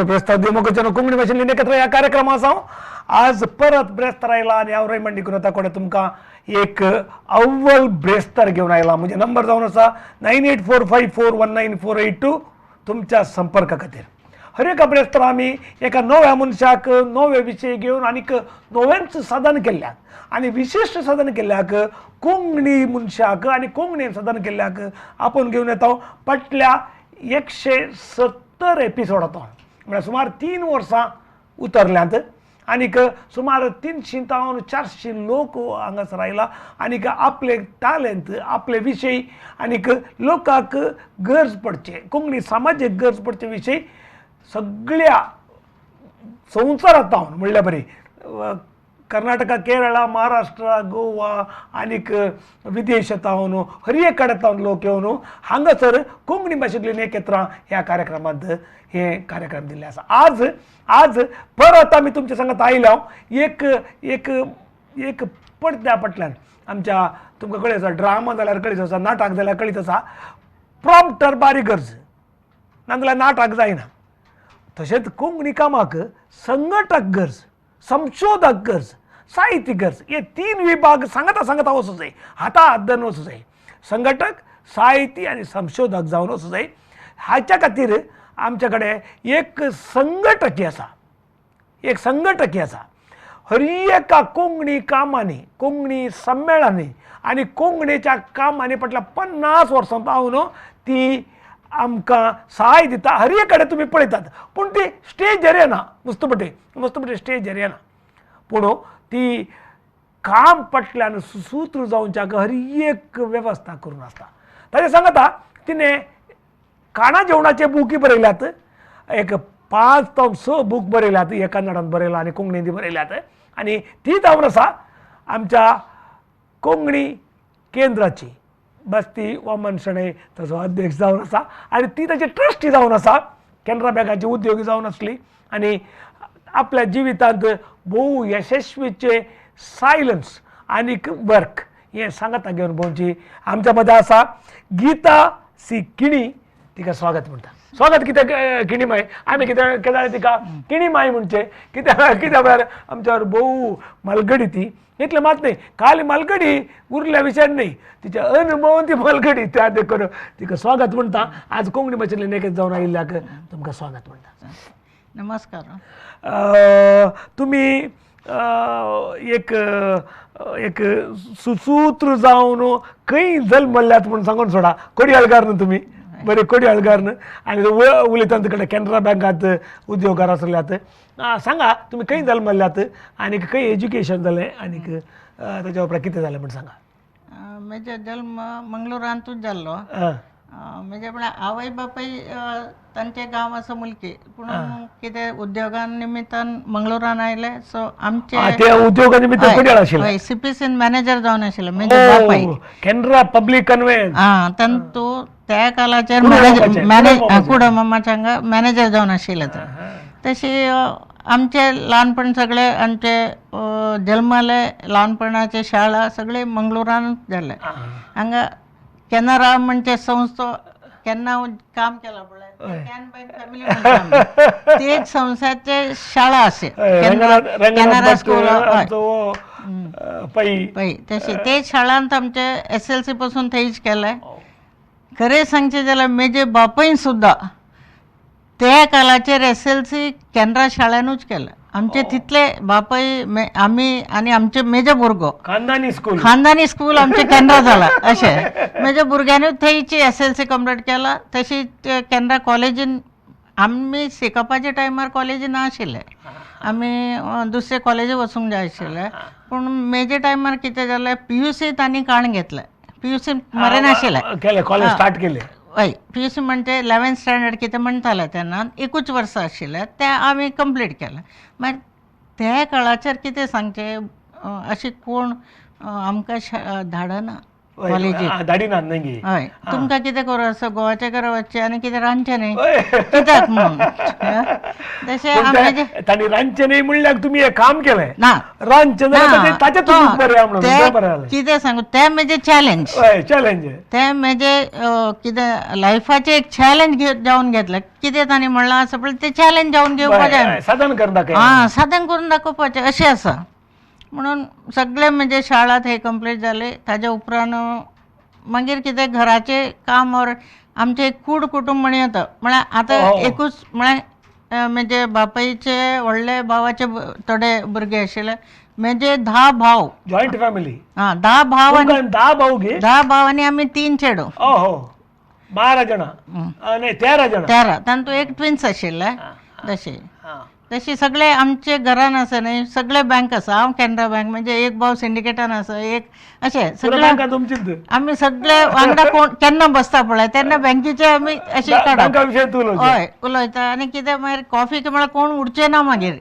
ब्रेस्तार दिवमोकचें कोंकणी भाशेन एकत्र ह्या कार्यक्रमा जावं आज परत ब्रेस्तार आयला आनी हांव रेमंड डिकुन्हा कडेन तुमकां एक अव्वल ब्रेस्तार घेवन आयला. म्हजे नंबर जावन आसा 9845419482 तुमच्या संपर्का खातीर. हर एका ब्रेस्तार आमी एका नव्या मनशाक नवे विशय घेवन आनीक नवेंच साधन केल्ल्याक आनी विशिश्ट साधन केल्ल्याक कोंकणी मनशाक आनी कोंकणी साधन केल्ल्याक आपोवन घेवन येता. फाटल्या 170 एपिसोड म्हळ्यार सुमार 3 वर्सां उतरल्यांत आनीक सुमार 300 तावन 400 लोक हांगासर आयला आनीक आपले टॅलेंट आपले विशय आनीक लोकांक गरज पडचे कोंकणी समाजेक गरज पडचे विशय सगळ्या संवसारांत तावन म्हणल्यार बरी कर्नाटका, केरळा, महाराष्ट्र, गोवा आनीक विदेश तावन हर एक कडेन तावन लोक येवन हांगासर कोंकणी भाशेंतलीं एकत्रां ह्या कार्यक्रमांत हे कार्यक्रम दिल्ले आसा. आज आज परत आमी तुमच्या सांगात आयल्या एक एक एक पडद्या फाटल्यान आमच्या तुमकां कळीत आसा ड्रामा जाल्यार कळीत आसा, नाटक जाल्यार कळीत आसा, प्रॉम्प्टर बारीक गरज नाजाल्यार नाटक जायना. तशेंच कोंकणी कामाक संघटक गरज, संशोधक गरज, साहित्य गरज, हे 3 विभाग सांगता सांगता वचूं जाय, हाता हात धरून वचूं जाय. संघटक, साहित्य आनी संशोधक जावन वचूं जाय. हाच्या खातीर आमच्या कडेन एक संघटकी आसा, एक संघटकी आसा. हर एका कोंकणी कामांनी, कोंकणी संमेळनांनी आनी कोंकणीच्या कामांनी फाटल्या 50 वर्सां पावन ती आमकां सहाय दिता. हर एक कडेन तुमी पळयतात पूण ती स्टेजर येना, मुस्तपटी मुस्तपटी स्टेजर येना, पूण ती काम फाटल्यान सुसूत्र जावच्याक हर एक वेवस्था करून आसता. ताजें सांगता तिणें खाणा जेवणाचे बुकी बरयल्यात, एक 5 ते 6 बूक बरयल्यात, एक कन्नडान बरयला आनी कोंकणींत बरयल्यात आनी ती जावन आसा आमच्या कोंकणी केंद्राची बस्ती वामन शणै ताजो अध्यक्ष जावन आसा आनी ती ताची ट्रस्टी जावन आसा. कॅनरा बँकाची उद्योगी जावन आसली आनी आपल्या जिवितांत भोव यशस्वीचे सायलन्स आनीक वर्क हें सांगता घेवन भोंवची आमच्या मदें आसा गीता सी किणी. तिका स्वागत म्हणटा. स्वागत कित्याक किणी माय, आमी कित्याक केदाळे तिका किणी माय म्हणचे, कित्याक कित्या म्हळ्यार आमच्यावर भोव मालगडी ती. इतलें मात न्ही, खाली मालगडी उरल्या विशय न्ही, तिच्या अनुभवान ती मालगडी, त्या देखून तिका स्वागत म्हणटा. आज कोंकणी भाशेंतल्यान एकच जावन आयिल्ल्याक तुमकां स्वागत म्हणटा. नमस्कार. तुमी एक एक सुसूत्र जावन खंय जल्मल्यात म्हूण सांगून सोडा. कोडयाळकार न्हू तुमी, बरे कोडयाळकार न्हू आनी उलयता कडेन कॅनरा बँकांत उद्योगार आसल्यात. सांगा तुमी खंय जल्मल्यात आनी खंय एज्युकेशन जालें आनीक ताच्या उपरांत कितें जालें म्हूण सांगा. म्हजो जल्म मंगळुरांतूच जाल्लो. म्हणजे पण आवय बापूय तांचे गांव आसा मुलकी, पूण कितें उद्योगा निमित्तान मंगळुरान आयले. सो आमचे ते उद्योगा निमित्तान कोडयाळ आशिल्ले, सीपीसीन मॅनेजर जावन आशिल्ले म्हजे बापूय. Canara public conveyance. आं, तांतू त्या काळाचेर मॅनेजर कुडमामाच्या हांगा मॅनेजर जावन आशिल्ले. तशी आमचे ल्हानपण सगळे आमचे जल्मले ल्हानपणाचे शाळा सगळे मंगळुरानूच जाले. हांगा कॅनरा म्हणजे संस्था केन्ना काम केला पळय can bank family ती एक संस्थाचे शाळा असे कॅनरा स्कूल पै तशी ते शाळांत आमचे SLC पासून थंयच केलें. खरें सांगचें जाल्यार म्हजे बापूय सुद्दां त्या काळाचेर SLC Canara शाळेनूच केलें. आमचे तितले बापूय आमी आनी आमचे मेजे भुरगो खानदानी स्कूल, खानदानी स्कूल आमचे कॅनरा जाला अशें. म्हज्या भुरग्यांनी थंयची SLC complete केला. तशी कॅनरा कॉलेजीन आमी शिकपाच्या टायमार कॉलेजीन नाशिल्ले, आमी दुसरे कॉलेजी वचूंक जाय आशिल्ले. पूण मेजे टायमार कितें जालें, PUC तांणी काण घेतलें. PUC मरे नाशिल्लें, कॉलेज स्टार्ट केलें. हय, PUC म्हणजे 11th standard कितें म्हणटाले तेन्ना, 1 वर्सां आशिल्लें तें आमी कंप्लीट केलें. मागीर त्या काळाचेर कितें सांगचें, अशें कोण आमकां धाडना. कॉलेजीक. धाडिनात न्ही. हय, तुमकां कितें करूं आसा, गोवाच्या घरा वचचें आनी कितें रांदचें न्ही कित्याक म्हणून. तशें आमचें तांणी रांदचें न्ही म्हणल्यार तुमी हें काम केलें ना, रांदचें जाल्यार ताचें तुमी बरें म्हणून बरें जालें. कितें सांगू, तें म्हजें चॅलेंज. हय, चॅलेंज तें म्हजें कितें लायफाचें एक चॅलेंज जावन घेतलें. कितें तांणी म्हणलां आसा पळय तें चॅलेंज जावन घेवपाचें, साधन करून दाखय, आं साधन करून दाखोवपाचें अशें आसा. म्हणून सगळें म्हणजे शाळा थंय कंप्लीट जाले. ताज्या उपरांत मागीर कितें घराचें काम और आमचें एक कूड कुटूंब म्हण येता. म्हळ्यार आतां एकूच म्हळ्यार म्हणजे बापायचे व्हडले भावाचे थोडे भुरगे आशिल्ले, म्हणजे 10 भाव, जॉयंट फॅमिली. आं 10 भाव आनी 10 भाव गे, 10 भाव आनी आमी 3 चेडूं. हो, 12 जाणां न्ही 13 जाणां, 13 तातूंत एक ट्विन्स आशिल्ले. तशें तशी सगळे आमचे घरान आसा न्ही, सगळे बँक आसा. हांव कॅनरा बँक, म्हणजे एक भाव सिंडिकेटान आसा, एक अशें सगळे आमी सगळे वांगडा कोण केन्ना बसता पळय तेन्ना बँकेचे आमी अशें काडप, हय उलयता. आनी कितें मागीर कॉफी म्हळ्यार कोण उडचें ना मागीर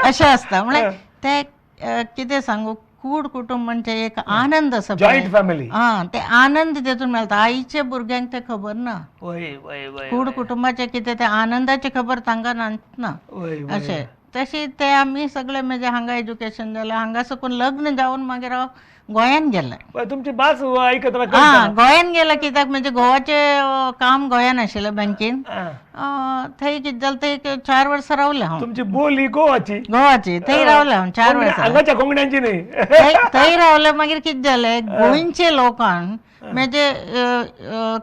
अशें आसता. म्हळ्यार ते कितें सांगू, कूड कुटूंब म्हणजे एक आनंद आसा, जॉयंट फॅमिली. आं ते आनंद तेतून मेळटा. आईचे भुरग्यांक ते खबर ना, कूड कुटुंबाचे कितें ते आनंदाची खबर तांकां ना अशें. तशें ते आमी सगळे म्हणजे हांगा एज्युकेशन जालें, हांगा साकून लग्न जावन मागीर हांव गोंयान गेलें. तुमची भास आयकतना आं गोंयान गेलें कित्याक म्हणजे गोवाचें काम गोंयान आशिल्लें बँकेन. थंय कितें जालें, थंय 4 वर्सां रावलें हांव. तुमची बोली गोवाची, गोवाची थंय रावलें हांव 4 वर्सां. हांगाच्या कोंकण्यांची न्ही. थंय रावलें. मागीर कितें जालें, गोंयचे लोकांक म्हणजे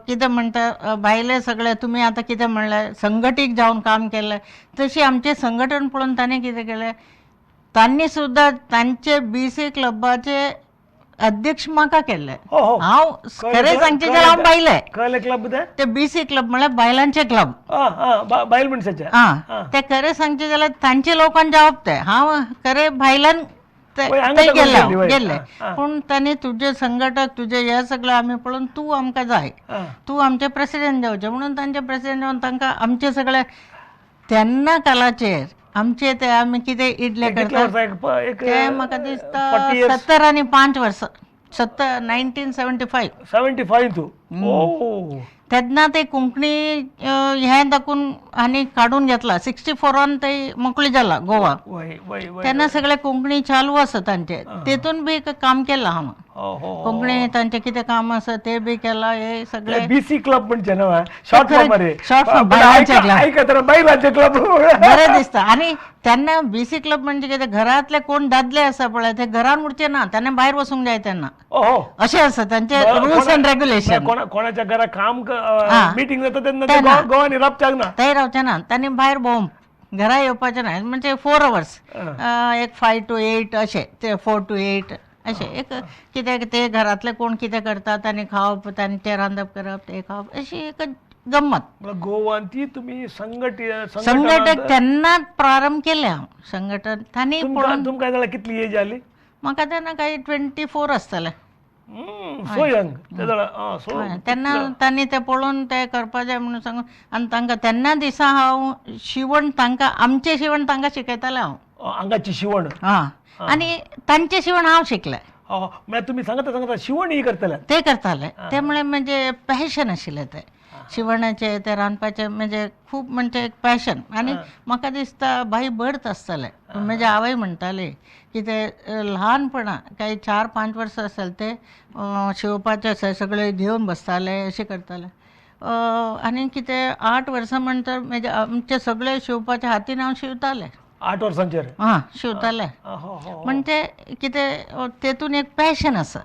कितें म्हणटा भायले सगळे, तुमी आतां कितें म्हणलें संघटीत जावन काम केलें, तशें आमचें संघटन पळोवन तांणी कितें केलें, तांणी सुद्दां तांचे BC क्लबाचे अध्यक्ष म्हाका केल्ले. हांव खरें सांगचें जाल्यार हांव बायले. कसले क्लब ते? BC club म्हळ्यार बायलांचे क्लब. बायल मनशाचे. आं ते खरें सांगचें जाल्यार तांचे लोकांक जावप ते, हांव खरें बायलान थंय गेल्ले गेल्ले. पूण तांणी तुजे संघटक तुजे हे सगळे आमी पळोवन तूं आमकां जाय, तूं आमचे प्रेसिडेंट जावचें म्हणून तांचे प्रेसिडेंट जावन तांकां आमचे सगळे तेन्ना कालाचेर आमचे ते आमी कितें इडले करता ते म्हाका दिसता 70 आनी 5 वर्सां, 1975 75. तेन्ना ते कोंकणी हें दाखून आनी काडून घेतला. 64 ते मोकळी जाला गोवा, तेन्ना सगळे कोंकणी चालू आसा तांचे, तेतून बी काम केलां हांव. कोंकणी तांचें कितें काम आसा ते बी केलां. हे सगळे BC club म्हणजे शॉर्ट फॉर्म, शॉर्ट फॉर्म बायलांचे क्लब, बायलांचे क्लब बरें दिसता. आनी तेन्ना BC club म्हणजे कितें, घरांतले कोण दादले आसा पळय ते घरान उरचे ना, तेन्ना भायर वचूंक जाय तेन्ना, अशें आसा तांचे रुल्स एंड रेग्युलेशन. कोणाच्या घरा काम मिटींग जाता तेन्ना गोवानी रावच्याक ना, थंय रावचें ना, तांणी भायर भोंवप, घरा येवपाचें ना. म्हणजे 4 आवर्स, एक 5 to 8 अशें, ते 4 to 8 अशें एक कितें ते घरांतले कोण कितें करतात आनी खावप, तांचें रांदप करप, ते खावप, अशी एक गम्मत. गोवान ती तुमी संघटक तेन्ना प्रारंभ केलें हांव संघटन. तांणी पळोवन तुमकां जाल्यार कितली एज जाली? म्हाका तेन्ना कांय 24 आसतलें. सो यंग तेन्ना तांणी तें पळोवन तें करपा जाय म्हणून सांगून, आनी तांकां तेन्ना दिसा हांव शिवण तांकां, आमचें शिवण तांकां शिकयतालें हांव. हांगाची शिवण? आं, आनी तांचें शिवण हांव शिकलें. म्हळ्यार तुमी सांगता सांगता शिवण ही करताले? ते करताले. ते म्हळ्यार म्हणजे पॅशन आशिल्लें तें शिवणाचें, तें रांदपाचें, म्हणजे खूब म्हणजे एक पॅशन. आनी म्हाका दिसता बाई बर्थ आसतालें, म्हणजे आवय म्हणटाली की ते ल्हानपणा काही 4-5 वर्सां आसतले ते शिवपाचें आसा सगळें घेवन बसताले, अशें करताले. आनी कितें 8 वर्सां म्हणतर म्हणजे आमचे सगळे शिवपाच्या हातीन हांव शिवतालें. 8 वर्सांचेर? आं, शिवतालें. म्हणजे कितें तेतून एक पॅशन आसा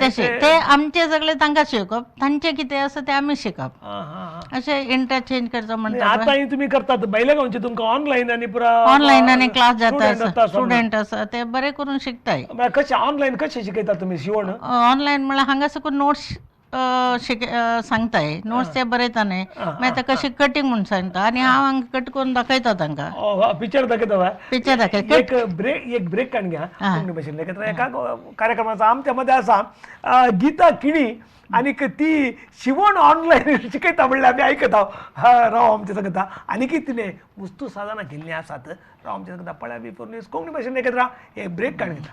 तशें ते आमचे सगळे तांकां शिकप, तांचें कितें आसा तें आमी शिकप, अशें इंटरचेंज करचो म्हणटा. आतां तुमी करतात बायले गांवचे, तुमकां ऑनलायन आनी पुरा ऑनलायन आनी क्लास जाता, स्टुडंट आसा ते बरे करून शिकताय. कशें ऑनलायन कशें शिकयता तुमी शिवण? ऑनलायन म्हळ्यार हांगा साकून नोट्स सांगताय, नोट्स ते बरयता न्ही, मागीर ते कशी कटींग म्हूण सांगता आनी हांव हांगा कट करून दाखयता तांकां. पिक्चर दाखयता? पिक्चर दाखयता. एक ब्रेक काडून घ्या कोंकणी भाशेन. एका कार्यक्रमाचा आमच्या मध्ये आसा गीता किणी आनीक ती शिवण ऑनलायन शिकयता म्हणल्यार आमी आयकता. राव आमच्या सांगता आनी तिणें वस्तू साधनां केल्लीं आसात. राव आमच्या सांगता पळया बी फोर न्यूज कोंकणी भाशेन एकत्र एक ब्रेक काडून घेता.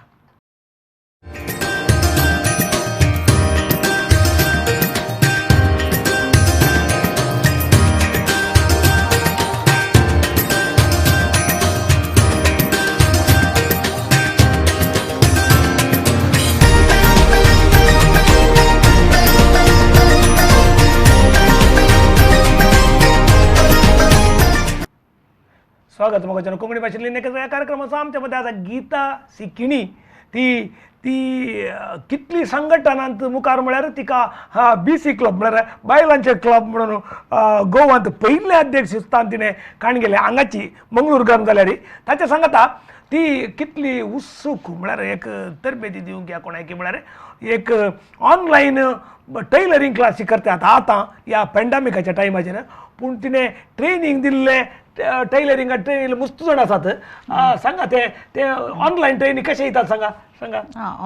स्वागत मोगाच्यान कोंकणी भाशेंतली नखेत्र ह्या कार्यक्रमाचो आमच्या मदें आसा गीता सिकिणी. ती ती कितली संघटनांत मुखार म्हळ्यार तिका बी सी क्लब म्हळ्यार बायलांचे क्लब म्हणून गोवांत पयलें अध्यक्ष स्थान तिणें काण गेलें हांगाची मंगळूर जाल्यार ताच्या सांगता ती कितली उत्सूक म्हळ्यार एक तरबेती दिवंक या कोणाकी म्हळ्यार एक ऑनलायन टेलरींग क्लासी करतात आतां ह्या पॅन्डामिकाच्या टायमाचेर. पूण तिणें ट्रेनींग दिल्लें टेलरिंगा ट्रेनींग मस्त जाण आसात. सांगा ते ते ऑनलायन ट्रेनींग कशें दितात सांगा सांगा.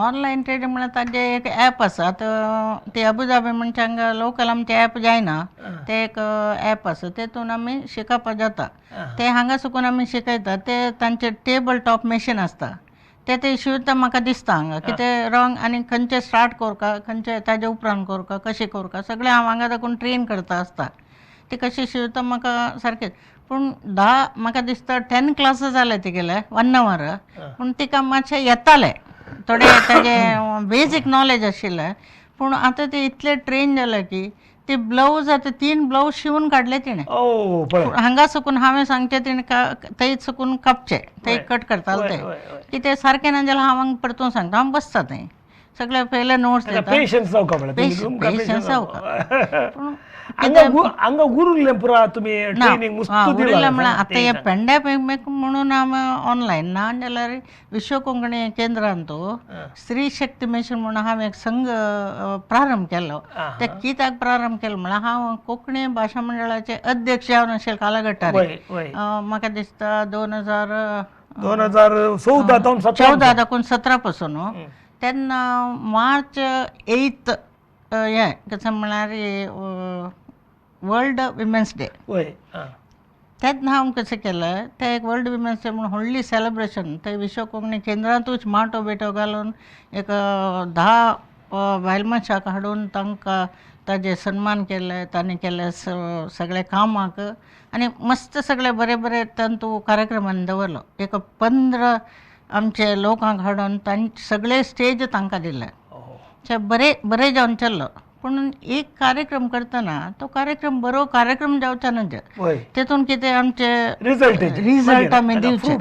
ऑनलायन ट्रेनींग म्हळ्यार ताजें एक एप आसा, ते अबुधाबी म्हणजे हांगा लोकल आमचें एप जायना, ते एक एप आसा तेतून आमी शिकप जाता. ते हांगा सुकून आमी शिकयता. ते तांचे टेबल टॉप मॅशीन आसता ते ते शिंवता म्हाका दिसता हांगा कितें रॉंग आनी खंयचे स्टार्ट करका खंयचे ताजे उपरांत करका कशें करका सगळें हांव हांगा दाखोवन ट्रेन करता आसता. ते कशें शिंवता म्हाका सारकें. पूण 10 म्हाका दिसता 10 क्लासीस जाले तिगेले 1 our. पूण तिका मातशें येतालें थोडे ताजे बेजीक नॉलेज आशिल्लें. पूण आतां ते इतले ट्रेन जाले की ते ब्लावज आतां 3 ब्लावज शिंवून काडले तिणें. हांगा सुकून हांवें सांगचें तिणें थंय सुकून कापचें थंय कट करतालें ते की ते सारकें ना जाल्यार हांव हांगा परतून सांगता. हांव बसता थंय सगळे पयले नोट्स दिता. पेशन्स जावका. पूण हांगा उरिल्लें पुरा तुमी ट्रेनींग मुस्त उरिल्लें म्हळ्यार आतां हे पेंडेमीक म्हणून आमी ऑनलायन ना जाल्यार विश्व कोंकणी केंद्रांत स्त्री शक्ती मिशन म्हणून हांवें एक संघ प्रारंभ केलो. ते कित्याक प्रारंभ केलो म्हळ्यार हांव कोंकणी भाशा मंडळाचे अध्यक्ष जावन आशिल्लें कालागट्टार. म्हाका दिसता 2014 दाखून 17 पासून. तेन्ना मार्च 8 हें कशें म्हळ्यार वर्ल्ड विमेन्स डे. तेन्ना हांव कशें केलें तें एक वर्ल्ड विमेन्स डे म्हणून व्हडली सेलेब्रेशन थंय विश्व कोंकणी केंद्रांतूच माटो बिटो घालून एक 10 बायल मनशाक हाडून तांकां ताजें सन्मान केलें. तांणी केलें सगळें कामाक आनी मस्त सगळे बरे बरे तांतू कार्यक्रमान दवरलो. एक 15 आमचे लोकांक हाडून तांचे सगळे स्टेज तांकां दिले. बरे बरे जावन चल्लो. पूण एक कार्यक्रम करतना तो कार्यक्रम बरो कार्यक्रम जावचो ना तेतून कितें आमचे रिजल्ट आमी दिवचे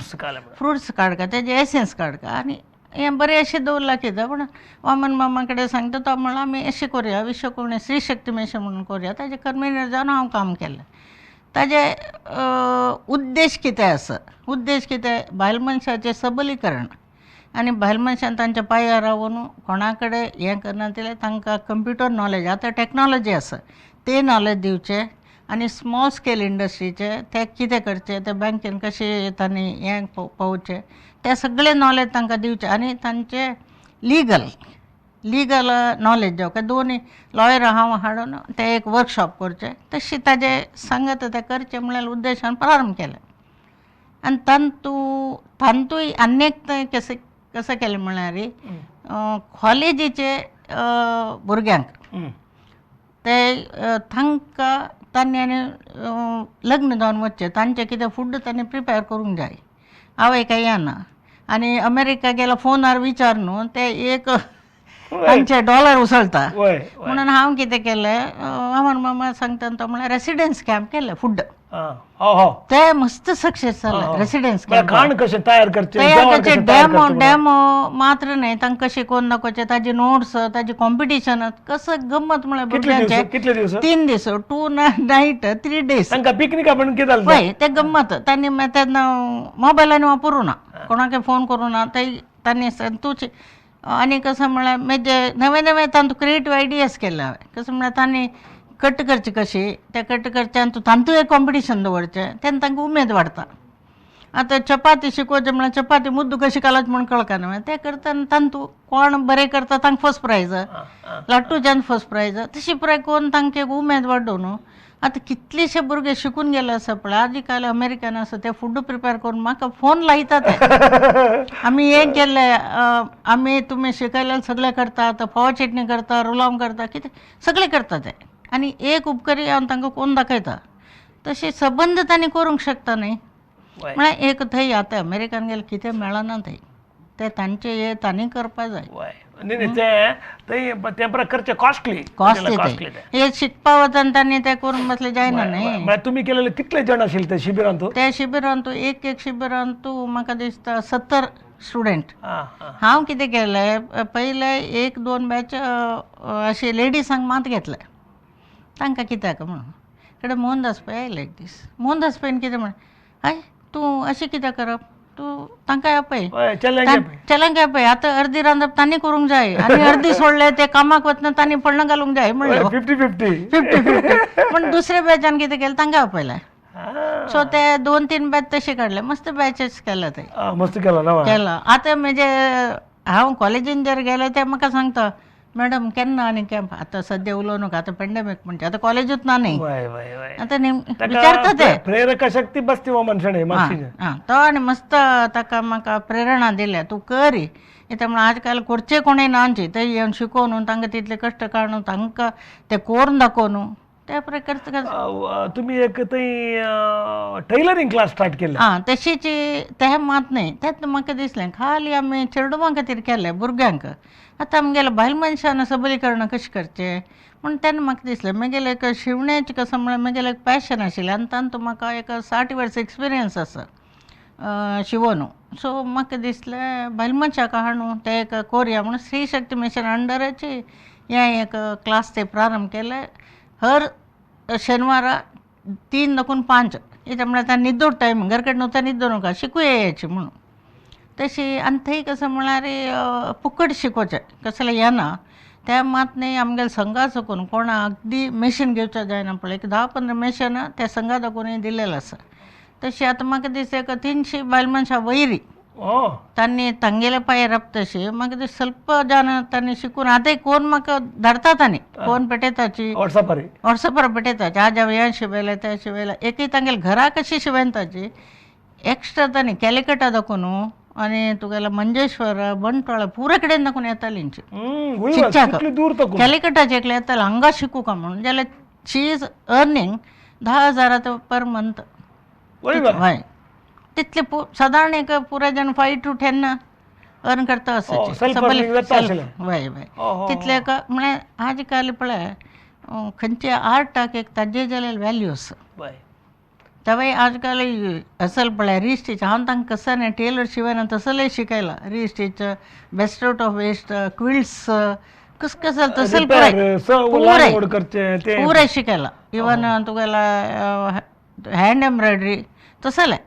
फ्रुट्स काडका तेजे एसेन्स काडका आनी हें बरें अशें दवरलां कितें. पूण वामन मामा कडेन सांगता तो म्हणल्यार आमी अशें करुया विश्व कोंकणी स्त्री शक्ती मिशन म्हणून करुया. ताजे कन्विनर जावन हांव काम केलें. ताजे उद्देश कितें आसा, उद्देश कितें बायल मनशाचें सबलीकरण आनी बायल मनशान तांच्या पांयार रावन कोणा कडेन हें करना जाल्यार तांकां कंप्युटर नॉलेज आतां टॅक्नोलॉजी आसा ते नॉलेज दिवचें आनी स्मॉल स्केल इंडस्ट्रीचे ते कितें करचें ते बँकेन कशें तांणी हें पावचें ते सगळें नॉलेज तांकां दिवचें आनी तांचे लिगल लिगल नॉलेज जावं दोनूय लॉयर हांव हाडून ते एक वर्कशॉप करचें तशें ताजें सांगत तें करचें म्हळ्यार उद्देशान प्रारंभ केलें. आनी तांतू तांतूय आनी एक कशें कशें केलें म्हळ्यार कॉलेजीचे भुरग्यांक ते तांकां तांणी आनी लग्न जावन वचचें तांचें कितें फूड तांणी प्रिपेर करूंक जाय. आवय काय येना आनी अमेरिका गेल्यार फोनार विचार न्हू ते एक तांचे डॉलर उसळता म्हणून हांव कितें केलें वामन मामा सांगता तो म्हळ्यार रेसिडेन्स कॅम्प केलें फूड ते मस्त सक्सेस जालें. रेसिडेन्स कॅम्प कशें तयार करचें तयार करचें डेमो डेमो मात्र न्हय तांकां कशें करून दाखोवचें ताजे नोट्स ताजे कॉम्पिटिशन कसं गम्मत म्हळ्यार भुरग्यांचें 3 दीस 2 नायट 3 डेज पिकनीक आपण कितें जालें पळय ते गम्मत तांणी तेन्ना मोबायलान वापरूं ना कोणाक फोन करूं ना ते तांणी तूच. आनी कसं म्हळ्यार म्हणजे नवे नवे तांतू क्रिएटीव आयडियाज केले हांवें. कसं म्हळ्यार तांणी कट करची कशी ते कट करचें आनी तांतू एक कॉम्पिटिशन दवरचें तेन्ना तांकां उमेद वाडटा. आतां चपाती शिकोवचें म्हळ्यार चपाती मुद्दो कशी घालप म्हूण कळना तें करतना तांतू कोण बरें करता तांकां फर्स्ट प्रायज लाटूच्यान फर्स्ट प्रायज तशी पुराय करून तांकां एक उमेद वाडोवन न्हू. आतां कितलेशे भुरगे शिकून गेले आसा पळय आजी काल अमेरिकन आसा ते फूड प्रिपेर करून म्हाका फोन लायता ते आमी हें केलें आमी तुमी शिकयल्यार सगळें करता आतां फोव चटणी करता रुलाम करता कितें सगळें करता ते आनी एक उपकरी हांव तांकां कोण दाखयता तशें सबंद तांणी करूंक शकता न्ही. म्हळ्यार एक थंय आतां अमेरिकन गेल्यार कितें मेळना थंय ते तांचे हे तांणी करपा जाय. न्ही न्ही ते ते परत करचे कॉस्टली कॉस्टली कॉस्टली ते हे शिकपा वचन तांणी ते करून बसले जायना न्ही. म्हळ्यार तुमी केलेले कितले जण आशिल्ले ते शिबिरांत? त्या शिबिरांत तूं एक एक शिबिरांत तूं म्हाका दिसता 70 स्टुडंट. आं आं हांव कितें केलें पयले एक दोन बॅच अशे लेडिसांक मात घेतले तांकां कित्याक म्हणून. कडेन मोहनदास पै आयले एक दीस. मोहनदास पैन कितें म्हळें, हय तूं अशें कित्याक करप, तूं तांकां आपय, हय चल्यांक चल्यांक आपय, आतां अर्दी रांदप तांणी करूंक जाय आनी अर्दी सोडले ते कामाक वतना तांणी पडणां घालूंक जाय म्हणलें. 50-50 50-50. पूण दुसऱ्या बॅचान कितें केलें तांकां आपयलें. सो ते 2-3 बॅच तशे काडले. मस्त बॅचेस केले ते मस्त केला ना केला. आतां म्हणजे हांव कॉलेजीन जर गेलें ते म्हाका सांगता मॅडम केन्ना आनी कॅम्प. आतां सद्या उलोवं नाका, आतां पेंडेमीक म्हणजे आतां कॉलेजूच ना न्ही. वय वय वय आतां विचारता ते प्रेरक शक्ती बसती हो मनशान मातशी. आं तो आनी मस्त ताका म्हाका प्रेरणा दिल्या तूं करी. कित्याक म्हणून आजकाल करचे कोणूय नाची ते येवन शिकोवन तांकां तितले कश्ट काडून तांकां ते करून दाखोवन त्या प्रकारचं. तुमी एक थंय टेलरिंग क्लास स्टार्ट केले. आं तशीच तें मात न्ही तेंच म्हाका दिसलें खाली आमी चेडवां खातीर केलें भुरग्यांक. आतां आमगेल्या बायल मनशान सबलीकरण कशें करचें म्हूण तेन्ना म्हाका दिसलें म्हगेलें एक शिवण्याचें कसो म्हळ्यार म्हगेलें एक पॅशन आशिल्लें आनी तातूंत म्हाका एक 60 वर्स एक्सपिरियन्स आसा शिवोन. सो म्हाका दिसलें बायल मनशाक हाडून तें एक कोरया म्हणून स्त्री शक्ती मिशन अंडराची हें एक क्लास ते प्रारंभ केलें. हर शेनवारा 3 दाखून 5 कित्याक म्हळ्यार तां न्हिदोड टायम घर कडेन न्हू न्हिदो नाका शिकूया यायची म्हणून तशी. आनी थंय कसं म्हळ्यार फुकट शिकोवचें कसलें येना त्या मात न्ही आमगेल्या संघा सकून कोणा अगदी मॅशीन घेवचें जायना पळय एक 10-15 मॅशीन त्या संघा दाखोवन दिलेलें आसा. तशी आतां म्हाका दिसता एक 300 बायल मनशां वयरी तांणी तांगेले पांय राबतशी म्हाका दिसता स्वल्प जाण तांणी शिकून आतां कोण म्हाका धाडटा तांणी कोण पेटयताची वॉट्सॅपार वॉट्सॅपार पेटयताची आज हांवें हें शिवयलें तें शिवयलें. एकय तांगेले घरा कशी शिवयताची एक्स्ट्रा तांणी कॅलिकटा दाखोवन आनी तुगेले मंजेश्वर बंटवाळ पुरे कडेन दाखोवन येताली शिकच्याक. कॅलिकटाचे एकले येताले हांगा शिकूं का म्हणून जाल्यार शी is earning 10,000 per month. हय तितले सादारण एक पुराय जाण 5 to 10 earn करता आसाचे. हय हय तितले म्हळ्यार आज काल पळय खंयच्या आर्टाक एक ताजे जाल्यार व्हॅल्यू आसा. तवय आजकाल असल पळय रिस्टीच हांव तांकां कसं न्ही टेलर शिवयना तसलें शिकयलां restitch best out of waste quilts कस कसं तसलें पुराय पुराय पुराय शिकयलां. इवन तुगेला हँड एम्ब्रॉयडरी तसलें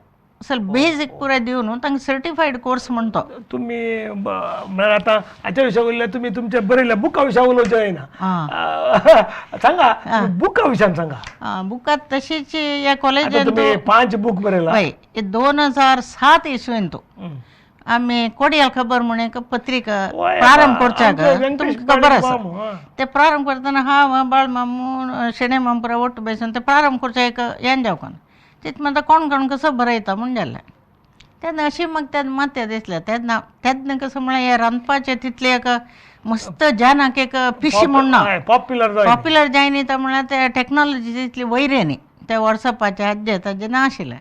असल बेजीक पुराय दिवन तांकां सर्टिफायड कोर्स म्हणतो. तुमी म्हळ्यार आतां हाच्या विशया उरले तुमी तुमच्या बरयल्या बुका विशया उलोवचें जायना. सांगा बुका विशयान सांगा. बुकात तशीच ह्या कॉलेजान तुमी 5 बूक बरयला. हय 2007 इसवेन तो आमी कोडियल खबर म्हूण एक पत्रिका प्रारंभ करच्याक तुमकां खबर आसा. ते प्रारंभ करतना हांव बाळ मामू शेणे मामपुरा ಒಟ್ಟು बेसून ते प्रारंभ करच्या एक हें जावंक तित म्हणटा कोण कोण कसो बरयता म्हूण जालें तेन्ना अशी म्हाका तेन्ना मात्या दिसलें तेन्ना तेन्ना कसं म्हळ्यार हें रांदपाचें तितलें एक मस्त जानाक एक पिशी म्हूण ना पॉप्युलर जायनी तर म्हळ्यार ते टॅक्नॉलॉजी तितली वयर न्ही ते वॉट्सॅपाचें हाजें ताजें नाशिल्लें.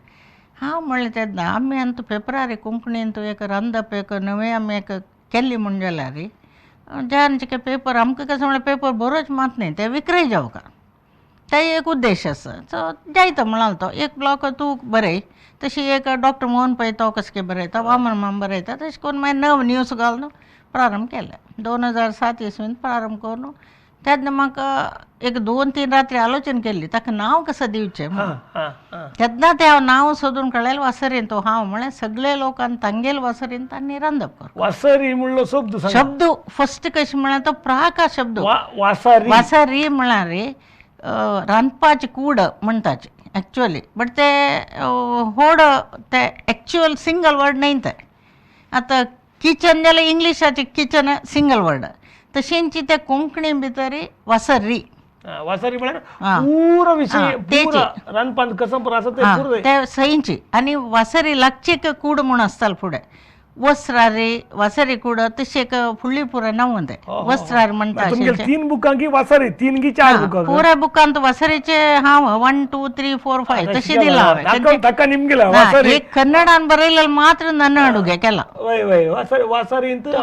हांव म्हणलें तेन्ना आमी आनी पेपरार कोंकणीन तूं एक रांदप एक नवें आमी एक केल्ली म्हूण जाल्यार ज्यान पेपर आमकां कसं म्हळ्यार पेपर बरोच मात न्ही ते विक्रय जावका ते एक उद्देश आसा. सो जायतो म्हणाल तो एक ब्लॉक तूं बरय तशी एक डॉक्टर मोहन पै तो कसं काय बरयता वामन माम बरयता तशें करून मागीर नव न्यूज घालून प्रारंभ केलें 2007 इसवीन प्रारंभ करून तेन्ना म्हाका एक 2-3 रात्री आलोचन केल्ली ताका नांव कसं दिवचें तेन्ना तें हांव नांव सोदून काडलें वासरीन तो हांव म्हळ्यार सगळे लोकान तांगेल वासरीन तांणी रांदप कर वासरी म्हणलो शब्द शब्द फस्ट कशें म्हळ्यार तो प्राका शब्द वासरी वासरी म्हळ्यार रांदपाची कूड म्हणटाची एक्चुअली बट ते होड ते एक्चुअल सिंगल वर्ड न्ही ते. आतां किचन जाल्यार इंग्लिशाचें किचन सिंगल वर्ड तशेंची ते कोंकणी भितर वासरी वासरी म्हळ्यार पुरो विशय रांदपांत कसं आसा ते सहींची आनी वासरी लागची एक कूड म्हूण आसताले फुडें वस्त्रारी वासरी कुड तशें एक फुडली पुरा नांव तें वस्त्रार म्हणटा. तीन बुकां की वासरी तीन की चार बुकां पुरा बुकांत वासरीचे हांव 1 2 3 4 5 तशें दिलां हांवें. एक कन्नडान बरयलें मात्र नन्न अडुगे केला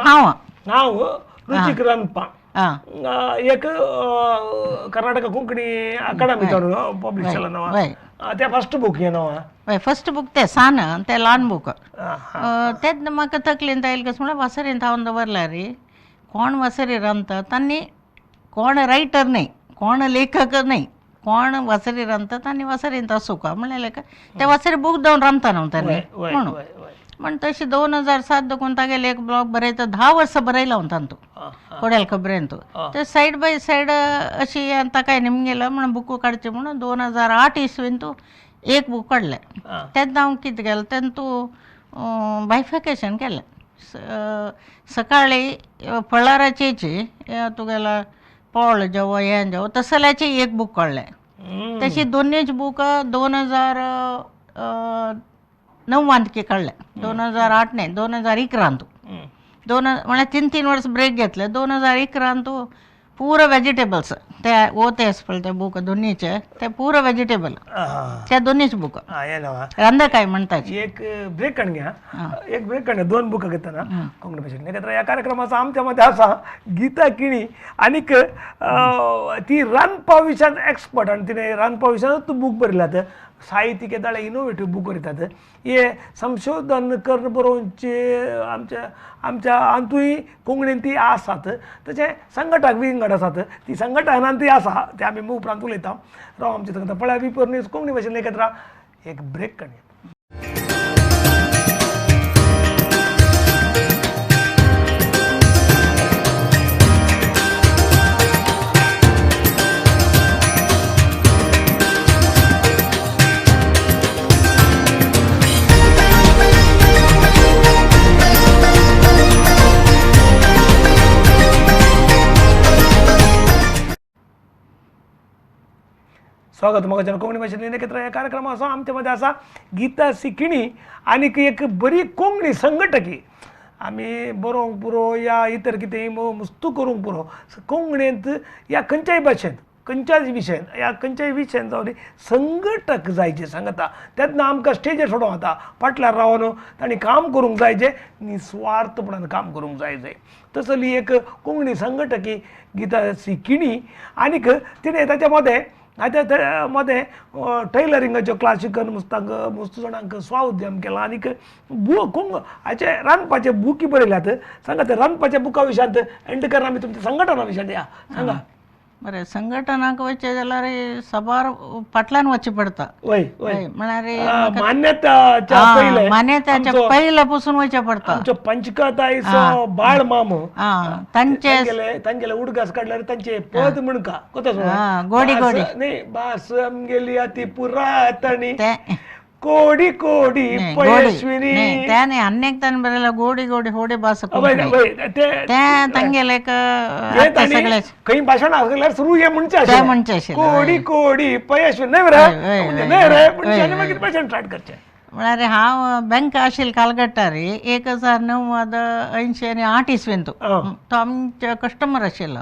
हांव हांव रुचीक रांदपा एक कर्नाटक कोंकणी अकादमी पब्लिश केला नांव ते फर्स्ट बुक हे नांव. हय फर्स्ट बुक तें सान तें ल्हान बूक तेन्ना म्हाका तकलेन आयलें कशें म्हळ्यार वासरेंत हांव दवरल्यार कोण वासरी रांदता तांणी कोण रायटर न्हय कोण लेखक न्हय कोण वासरी रांदता तांणी वासरेंत आसूंक म्हणलें ते वासरी बूक दवरून रांदता न्हू तांणी म्हणून म्हण तशें 2007 देखून तागेले एक ब्लॉग बरयता 10 वर्सां बरयला हांव तांतू कोड्याल खबरेंतू ते सायड बाय सायड अशी ताका निमगेलो म्हणून बुकू काडचे म्हणून 2008 इसवींतू एक बूक काडलें. तेन्ना हांव कितें केलें तेन्ना बायफिकेशन केलें. सकाळी फळाराचेची तुगेलो पोळ जेवो हें जेवो तसल्याचें एक बूक काडलें. तशी दोनीच बूक 2009 की काडलें 2008 न्हय 2011 म्हळ्यार 3-3 वर्स ब्रेक घेतले. 2011 पुरो वेजिटेबल्स ते ओते आसा पळय ते बूक दोनीचे ते पुरो वेजिटेबल ते दोनीच बूक रांदकाय म्हणटा. एक ब्रेक काडून घ्या एक ब्रेक काडून दोन बुकां घेतना कोंकणी भाशेन एकत्र ह्या कार्यक्रमाचो आमच्या मदें आसा गीता किणी आनीक ती रांदपा विशयांत एक्सपर्ट आनी तिणें रांदपा विशयांत बूक बरयल्यात. साहित्य केदाळे इनोवेटीव बूक बरयतात हे संशोधन करून बरोवचे आमच्या आमच्या आंतूय कोंकणीन ती आसात तशें संघटक विंगड आसात ती संघटनान ती आसा ते आमी उपरांत उलयता. राव आमचे संगता पळया वी न्यूज कोंकणी भाशेन एकत्र एक ब्रेक काडया. स्वागत म्हाका कोंकणी भाशेन एकत्र ह्या कार्यक्रम आसा आमच्या मदें आसा गीता सिकिणी आनीक एक बरी कोंकणी संघटकी. आमी बरोवंक पुरो या इतर कितें मुस्तू करूंक पुरो कोंकणींत या खंयच्याय भाशेंत खंयच्याय विशयान या खंयच्याय विशयान जावं संघटक जायचे सांगता तेन्ना आमकां स्टेजीर सोडोवंक जाता फाटल्यान रावन तांणी काम करूंक जायचें निस्वार्थपणान काम करूंक जाय जाय. तसली एक कोंकणी संघटकी गीता सिकिणी आनीक तिणें ताच्या मदें आतां मदें टेलरिंगाच्यो क्लासी करून मुस्तांक मुस्त जाणांक स्वाउद्यम केला आनीक कोंक हाचे रांदपाचे बुकी बरयल्यात. सांगा ते रांदपाच्या बुका विशयांत एंड करून आमी तुमच्या संघटना विशयांत या सांगा. बरें संघटनाक वचचें जाल्यार साबार फाटल्यान वचचें पडटा. वय वय म्हळ्यार मान्यताच्या मान्यताच्या पयले पसून वचचें पडटा. आमचो पंचकताईचो बाळ मामो तांचे तांगेले उडगास काडल्यार तांचे पद म्हणका गोडी गोडी न्ही भास आमगेली अती पुरातनी कोडी कोडी पयस्विनी त्याने अनेक तांणी बरयला गोडी गोडी होडे भास ते तांगेले खंय भाशण आसल्यार सुरू हे म्हणचे ते म्हणचे कोडी कोडी पयस्विनी न्हय रे न्हय रे म्हणचे आनी मागीर भाशण स्टार्ट करचें. म्हळ्यार हांव बँक आशिल्लें कालगट्टार 1988 इसवीन तो आमचो कस्टमर आशिल्लो.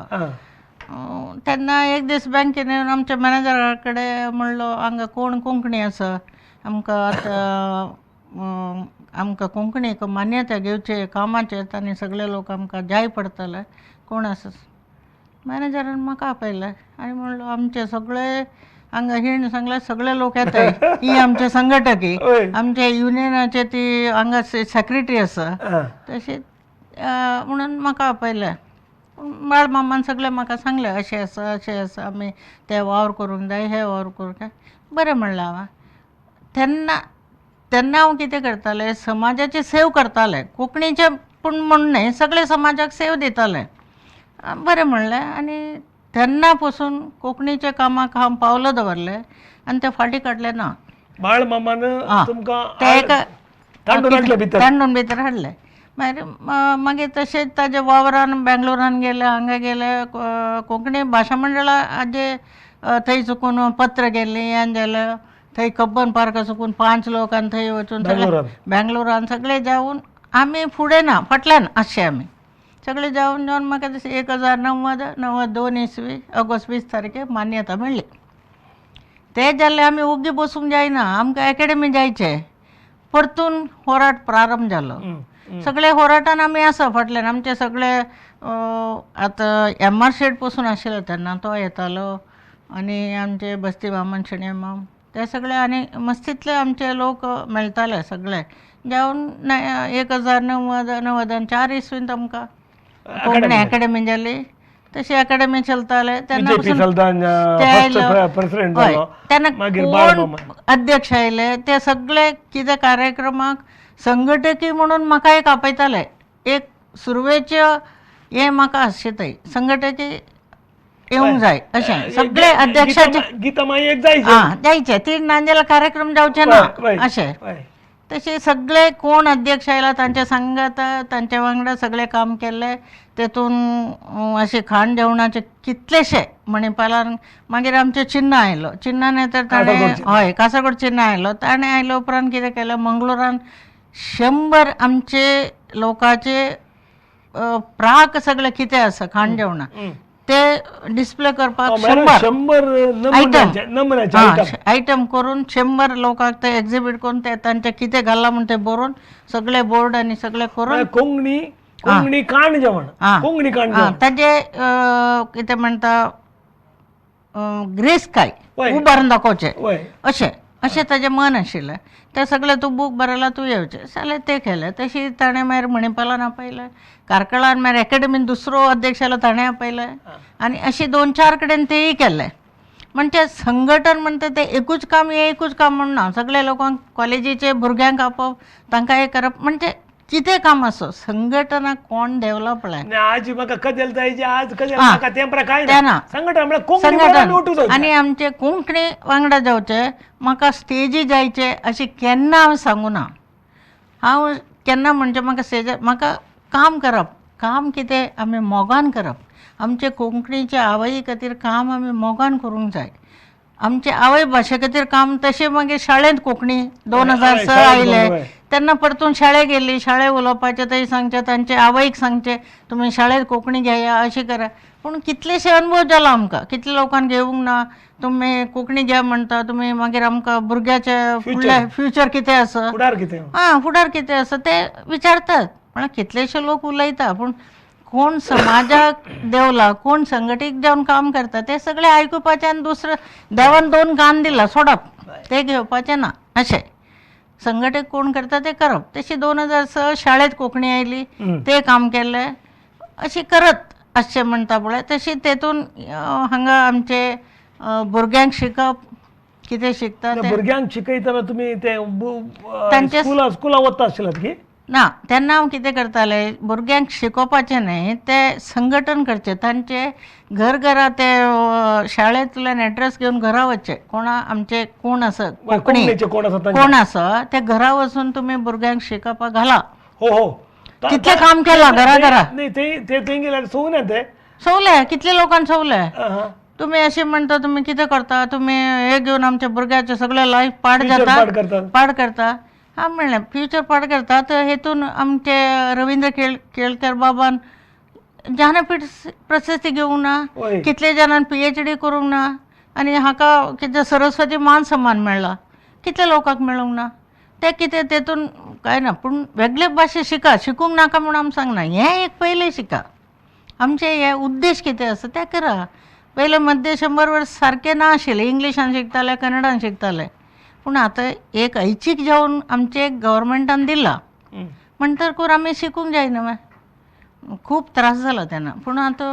तेन्ना एक दीस बँकेन येवन आमच्या मॅनेजरा कडेन म्हणलो हांगा कोण कोंकणी आसा आमकां आतां आमकां कोंकणीक मान्यता घेवचे कामाचेर आनी सगळे लोक आमकां जाय पडटले कोण आसा. मॅनेजरान म्हाका आपयलें आनी म्हणलो आमचे सगळे हांगा हिण सांगलें सगळे लोक येताय ही आमचे संघटकी आमच्या युनियनाचे ती हांगा सेक्रेटरी आसा तशें म्हणून म्हाका आपयलें. बाळ मामान सगळें म्हाका सांगलें अशें आसा अशें आसा आमी ते वावर करूंक जाय हे वावर करूंक जाय. बरें म्हणलें हांवें. तेन्ना तेन्ना हांव कितें करतालें समाजाची सेव करतालें कोंकणीचें पूण म्हूण न्हय सगळे समाजाक सेव दितालें. बरें म्हणलें आनी तेन्ना पसून कोंकणीच्या कामाक हांव पावलां दवरलें आनी तें फाटीं काडलें ना. बाळ मामान तुमकां ते एका तांडून भितर हाडलें. मागीर मागीर तशेंच ताज्या वावरान बेंगलोरान गेले हांगा गेले कोंकणी भाशा मंडळाचे थंय चुकून पत्र गेल्लीं हें जालें थंय कब्बन पार्का चुकून 5 लोक आनी थंय वचून सगळे बेंगलोरान सगळे जावन आमी फुडें ना फाटल्यान आसचे आमी सगळे जावन जावन म्हाका दिसता 1090 92 इसवी ऑगस्ट 20 तारखेक मान्यता मेळ्ळी. ते जाल्ले आमी ओगी बसूंक जायना, आमकां एकेडमी जायचे. परतून होराट प्रारंभ जालो. सगळे होराटान आमी आसा फाटल्यान. आमचे सगळे आतां एम आर शेट पसून आशिल्लो तेन्ना तो येतालो आनी आमचे बस्ती बामण शेणय माम ते सगळे आनी मस्तींतले आमचे लोक मेळटाले सगळे जावन 1094 इसवींत आमकां कोंकणी एकेडमी जाली. तशी एकेडमी चलताले तेन्ना तेन्ना कोण अध्यक्ष आयले ते सगळे कितें कार्यक्रमाक संघटकी म्हणून म्हाका एक आपयताले. एक सुरवेचे हें म्हाका आसचें थंय संघटकी येवंक जाय अशें सगळे अध्यक्षाचे आं जायचे ती नाजाल्यार कार्यक्रम जावचे ना अशें. तशें सगळे कोण अध्यक्ष आयला तांचे सांगात तांच्या वांगडा सगळें काम केल्लें. तेतून अशें खाण जेवणाचे कितलेशे मणिपालान मागीर आमचें चिन्ह आयलो. चिन्ह न्ही तर ताणें हय कासरगोड चिन्ह आयलो. ताणें आयले उपरांत कितें केलें, मंगळुरान 100 आमचे लोकांचे प्राक सगळें कितें आसा खाण जेवणां ते डिस्प्ले करपाक 100 आयटम आयटम करून 100 लोकांक ते एक्झिबीट करून ते तांचे कितें घालां म्हूण ते बरोवन सगळे बोर्ड आनी सगळे करून कोंकणी कोंकणी काण जेवण कोंकणी काण ताजे कितें म्हणटा ग्रेस काय उबारून दाखोवचें अशें अशें ताजें मन आशिल्लें. तें सगळें तूं बूक बरयला तूं येवचें जाल्यार तें केलें. तशी ताणें मागीर मणिपालान आपयलें, कार्कळान मागीर एकेडमीन दुसरो अध्यक्ष आयलो ताणें आपयलें आनी अशी 2-4 कडेन तेय केलें. म्हणजे संघटन म्हणटा तें एकूच काम हें एकूच काम म्हूण ना, सगळ्या लोकांक कॉलेजीचे भुरग्यांक आपोवप तांकां हें करप म्हणजे कितें काम आसो संघटना कोण देंवला पळय. आज म्हाका कदेल जाय आज कदेल नाका तें काय ना संघटन संघटन आनी आमचे कोंकणी वांगडा जावचे म्हाका स्टेजी जायचे अशें केन्ना हांव सांगूना. हांव केन्ना म्हणजे म्हाका स्टेजार म्हाका काम करप, काम कितें आमी मोगान करप. आमचे कोंकणीचे आवय खातीर काम आमी मोगान करूंक जाय. आमचे आवय भाशे खातीर काम तशें मागीर शाळेंत कोंकणी 2006 आयले तेन्ना परतून शाळे गेली. शाळे उलोवपाचें थंय सांगचें तांचे आवयक सांगचें तुमी शाळेंत कोंकणी घेया अशें करा. पूण कितलेशे अनुभव जाला आमकां, कितले लोकांक घेवंक ना तुमी कोंकणी घे म्हणटा तुमी मागीर आमकां भुरग्याचें फुडलें फ्युचर कितें आसा आं फुडार कितें आसा ते विचारतात. म्हळ्यार कितलेशे लोक उलयता पूण कोण समाजाक देंवला कोण संघटीत जावन काम करता ते सगळे आयकुपाचें आनी दुसरें देवान 2 कान दिला सोडप ते घेवपाचें ना अशें संघटीत कोण करता ते करप. तशी 2006 शाळेंत कोंकणी आयली ते काम केलें अशें करत आसचें म्हणटा पळय. तशी तेतून हांगा आमचे भुरग्यांक शिकप कितें शिकता भुरग्यांक शिकयतना तुमी ते तांचे स्कुला वता आशिल्लात की ना तेन्ना हांव कितें करतालें भुरग्यांक शिकोवपाचें न्हय ते संघटन करचें तांचे घर घरा ते शाळेंतल्यान एड्रेस घेवन घरा वचचें. कोणा आमचे कोण आसा कोंकणी कोण आसा ते घरा वचून तुमी भुरग्यांक शिकोवपाक घाला. हो हो कितलें काम केलां घरा घरा सोवलें कितले लोकांक सोवलें. तुमी अशें म्हणटा तुमी कितें करता तुमी हें घेवन आमच्या भुरग्याचें सगळें लायफ पाड जाता पाड करता. हांव म्हणलें फ्युचर पाड करता तर हेतून आमचे रविंद्र केळकर बाबान ज्ञानपीठ प्रशस्ती घेवंक ना, कितले जाणान PhD करूंक ना आनी हाका कितें सरस्वती मान सन्मान मेळ्ळा कितल्या लोकांक मेळूंक ना. तें कितें तेतून कांय ना पूण वेगळे भाशे शिका शिकूंक नाका म्हूण आमी सांगना हें एक पयलें शिका. आमचें हे उद्देश कितें आसा तें करा. पयलें मद्दे 100 वर्स सारकें ना आशिल्लें इंग्लिशान शिकताले कन्नडान शिकताले पूण आतां एक ऐच्छीक जावन आमचे गव्हर्मेंटान दिलां म्हणटकूच आमी शिकूंक जायना मागीर खूब त्रास जाला तेन्ना पूण आतां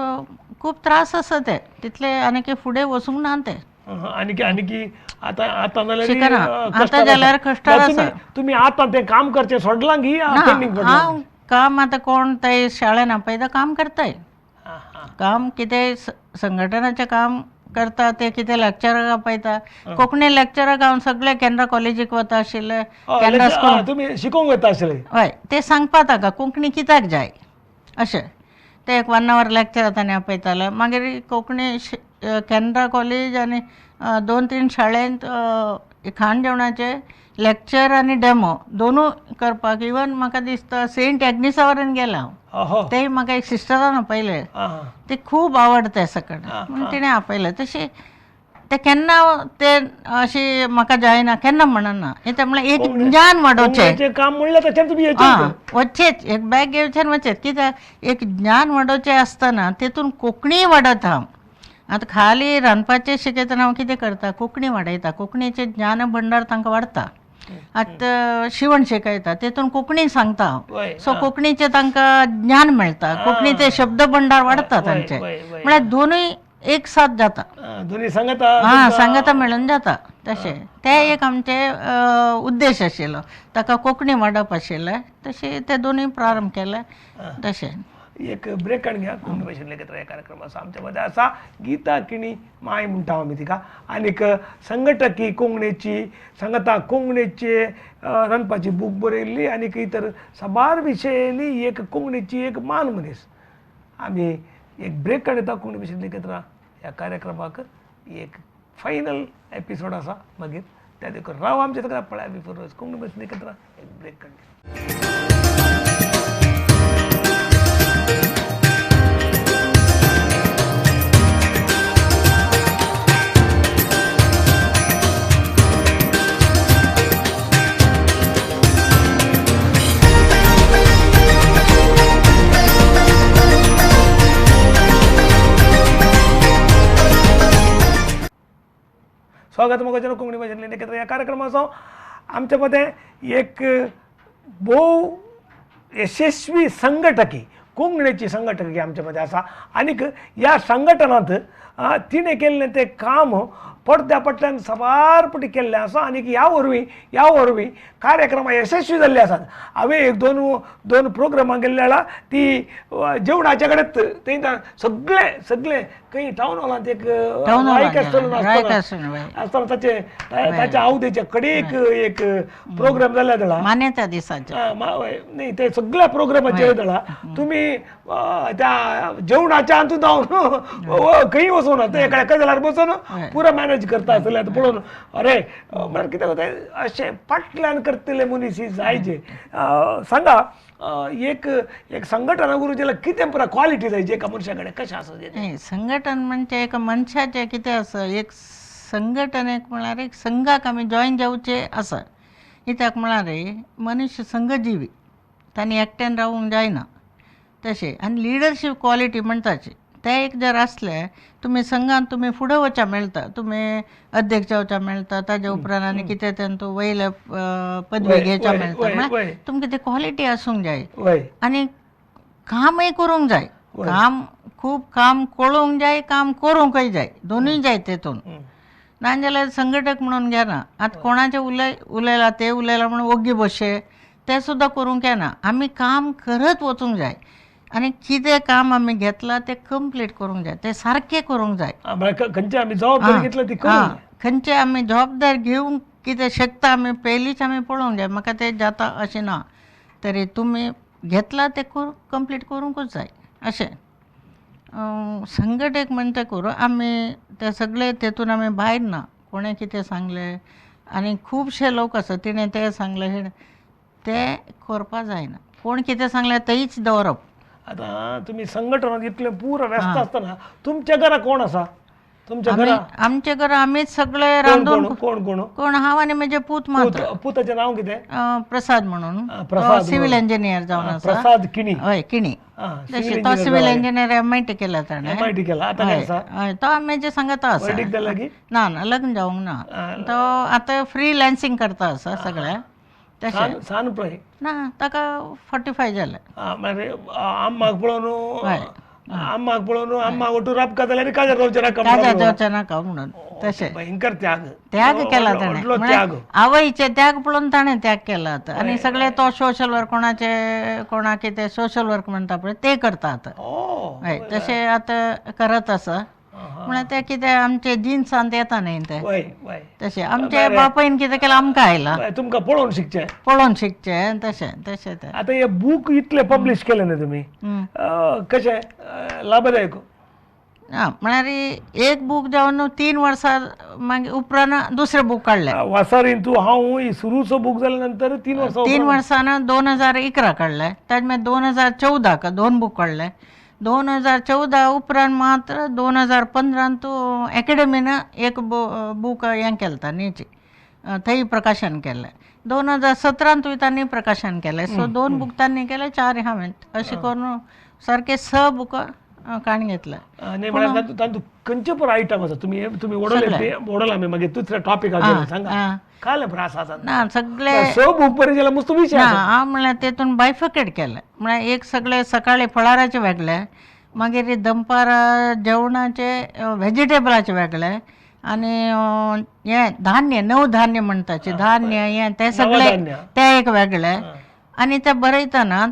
खूब त्रास आसा ते तितले आनी फुडें वचूंक ना ते आनी आनी आतां आतां शिकना आतां जाल्यार कश्टार आसा. तुमी आतां तें काम करचें सोडलां की हांव काम आतां कोण ते शाळेन आपयता काम करताय काम कितें संघटनाचें काम करता ते कितें लेक्चराक आपयता कोंकणी लेक्चराक हांव सगळे केनरा कॉलेजीक वता आशिल्ले केनरा स्कूल तुमी शिकोवंक वता आशिल्ले हय ते सांगपा ताका कोंकणी कित्याक जाय अशें ते एक 1 our lecture ताणें आपयताले. मागीर कोंकणी केनरा कॉलेज आनी 2-3 शाळेंत खाण जेवणाचे लेक्चर आनी डेमो दोनूय करपाक. इवन म्हाका दिसता सेंट एग्निसावरून गेला हांव, तेय म्हाका एक सिस्टरान आपयलें, ते खूब आवडटा सगळें म्हणून तिणें आपयलें. तशें ते केन्ना ते अशी म्हाका जायना केन्ना म्हणना, हें म्हणल्यार एक ज्ञान वाडोवचें काम म्हणल्यार आं वचचेच, एक बॅग घेवचें आनी वचचें. कित्याक एक ज्ञान वाडोवचें आसतना तेतून कोंकणीय वाडत हांव. आतां खाली रांदपाचें शिकयतना हांव कितें करता, कोंकणी वाडयता, कोंकणीचें ज्ञान भंडार तांकां वाडटा. आतां शिवण शिकयता तेतून कोंकणी सांगता हांव, सो कोंकणीचें तांकां ज्ञान मेळटा, कोंकणीचे शब्द भंडार वाडटा तांचें. म्हळ्यार दोनूय एक साथ जाता, हां सांगता मेळून जाता. तशें तें एक आमचें उद्देश आशिल्लो, ताका कोंकणी वाडप आशिल्लें, तशें ते दोनूय प्रारंभ केले. तशें एक ब्रेक काडून घ्या. कोंकणी भाशेन लेगीत ह्या कार्यक्रम आसा आमच्या मदें आसा गीता किणी माय म्हणटा आमी तिका, आनीक संघटकी कोंकणीची सांगता कोंकणीचे रांदपाची बूक बरयल्ली आनीक इतर साबार विशयांनी एक कोंकणीची एक मान मनीस. आमी एक ब्रेक काडटा. कोंकणी भाशेन लेगीत ह्या कार्यक्रमाक एक फायनल एपिसोड आसा, मागीर त्या देखून राव आमच्या ताका पळय बिफोर कोंकणी भाशेन लेगीत एक ब्रेक काडटा. स्वागत मोगाचें कोंकणी भाशेंतल्यान एकत्र ह्या कार्यक्रमाचो. आमच्या मदें एक भोव यशस्वी संघटकी कोंकणीची संघटकी आमच्या मदें आसा आनीक ह्या संघटनांत तिणें केल्लें तें काम पडद्या पडल्यान साबार पटी केल्लें आसा आनीक ह्या वरवीं कार्यक्रमां यशस्वी जाल्ले आसात. हांवें एक दोन प्रोग्रामां गेल्ले जाल्यार ती जेवणाच्या कडेन थंय सगळें सगळें खंय टावन हॉलांत एक आसतना ताचे ताच्या आवदेच्या कडेक एक प्रोग्राम जाल्ले जाल्यार मान्यता दिसाचे न्ही ते सगळ्या प्रोग्रामाचेर जाल्यार तुमी त्या जेवणाच्या हातूंत जावन खंय वचून ते एका जाल्यार बसून पुरो मॅनेज करता आसले. आतां पळोवन अरे म्हळ्यार कितें जाता अशें फाटल्यान करतले मनीस जायचे. सांगा एक एक संघटना करूं जाल्यार कितें पुरा क्वॉलिटी जायची एका मनशा कडेन कशें आसा? संघटन म्हणजे एका मनशाचें कितें आसा, एक संघटनेक म्हळ्यार एक संघाक आमी जॉयन जावचें आसा. कित्याक म्हळ्यार मनीस संघजीवी, तांणी एकट्यान रावूंक जायना. तशें आनी लिडरशीप क्वॉलिटी म्हणटाची ते एक जर आसले तुमी संघान तुमी फुडें वचपाक मेळटा, तुमी अध्यक्ष जावच्या मेळटा, ताज्या उपरांत आनी कितें तें वयले पदवी घेवच्या मेळटा. म्हळ्यार तुमकां ती क्वॉलिटी आसूंक जाय आनी कामय करूंक जाय, काम खूब काम कळूंक जाय, काम करूंकय जाय, दोनूय जाय तेतून. नाजाल्यार संघटक म्हणून घेना आतां कोणाचें उलयलां ते उलयलां म्हणून ओग्गी बसचें तें सुद्दां करूंक येना. आमी काम करत वचूंक जाय आनी कितें काम आमी घेतलां तें कंप्लीट करूंक जाय, तें सारकें करूंक जाय. खंयचे आमी जबाबदारी घेतली ती खंयचे आमी जबाबदारी घेवंक कितें शकता आमी पयलींच आमी पळोवंक जाय. म्हाका तें जाता अशें ना, तरी तुमी घेतलां तें कंप्लीट करूंकूच जाय. अशें संघटक म्हणटा करूं आमी ते सगळे तेतून आमी भायर ना. कोणें कितें सांगलें आनी खुबशे लोक आसा तिणें तें सांगलें हें तें करपा जायना, कोण कितें सांगलें तेंच दवरप. आतां तुमी संघटनांत इतलें पुरो व्यस्त आसतना तुमच्या घरा कोण आसा? तुमच्या घरा आमच्या घरा आमीच सगळे रांदून. कोण कोण कोण? हांव आनी म्हजे पूत मात्र. पुताचें नांव कितें? प्रसाद म्हणून, सिव्हील इंजिनियर जावन आसा. प्रसाद किणी. हय किणी. तशें तो सिव्हील इंजिनियर MIT केला ताणें. MIT केला. आतां खंय आसा? हय तो म्हजे सांगता आसा. ना ना लग्न जावंक ना, तो आतां फ्री लॅन्सिंग करता आसा सगळें. तशें सान पळय ना ताका 45 जालें. आम्माक पळोवन आम्माक पळोवन आम्मा ओटू राबका जाल्यार काजार जावचें नाका, काजार जावचें नाका म्हणून तशें भयंकर त्याग त्याग केला ताणें. आवयचे त्याग पळोवन ताणें त्याग केला आतां. आनी सगळे तो सोशल वर्क कोणाचे कोणाक कितें सोशल वर्क म्हणटा पळय ते करता आतां. हय तशें आतां करत आसा. म्हळ्यार तें कितें आमचे जिन्सांत येता न्ही तें. तशें आमच्या बापायन कितें केलां आमकां आयलां, तुमकां पळोवन शिकचें, पळोवन शिकचें तशें तशें तें. आतां हे बूक इतले पब्लीश केले न्ही तुमी, कशें लाभदायक? म्हळ्यार एक बूक जावन 3 वर्सां मागीर उपरांत दुसरें बूक काडलें. वासारीन तूं हांव सुरूचो बूक जाल्या नंतर 3 वर्सां 3 वर्सां 2011 काडलें. ताजे मागीर 2014 2 बूक काडले. 2014 उपरांत मात्र 2015 तूं एकेडमीन एक बूक हें केलें तांणी, थंय प्रकाशन केलें. 2017 तांणी प्रकाशन केलें. सो 2 बूक तांणी केले, 4 हांवें, अशें करून सारके 6 बुकां काडून घेतले. तातूंत खंयचे पुरो आयटम आसा तुमी तुमी ओडले ओडला आमी मागीर दुसऱ्या टॉपिकाचेर सांगा काल प्रास आसा ना सगळे 6 बूक पर्यंत जाल्यार मस्त विशय ना. हांव म्हणल्यार तेतून बायफकेट केलें. म्हळ्यार एक सगळे सकाळी फळाराचे वेगळे, मागीर दनपारा जेवणाचे व्हेजिटेबलाचे वेगळे, आनी हें धान्य नवधान्य म्हणटाचे धान्य हें तें सगळे तें एक वेगळें. आनी तें बरयतना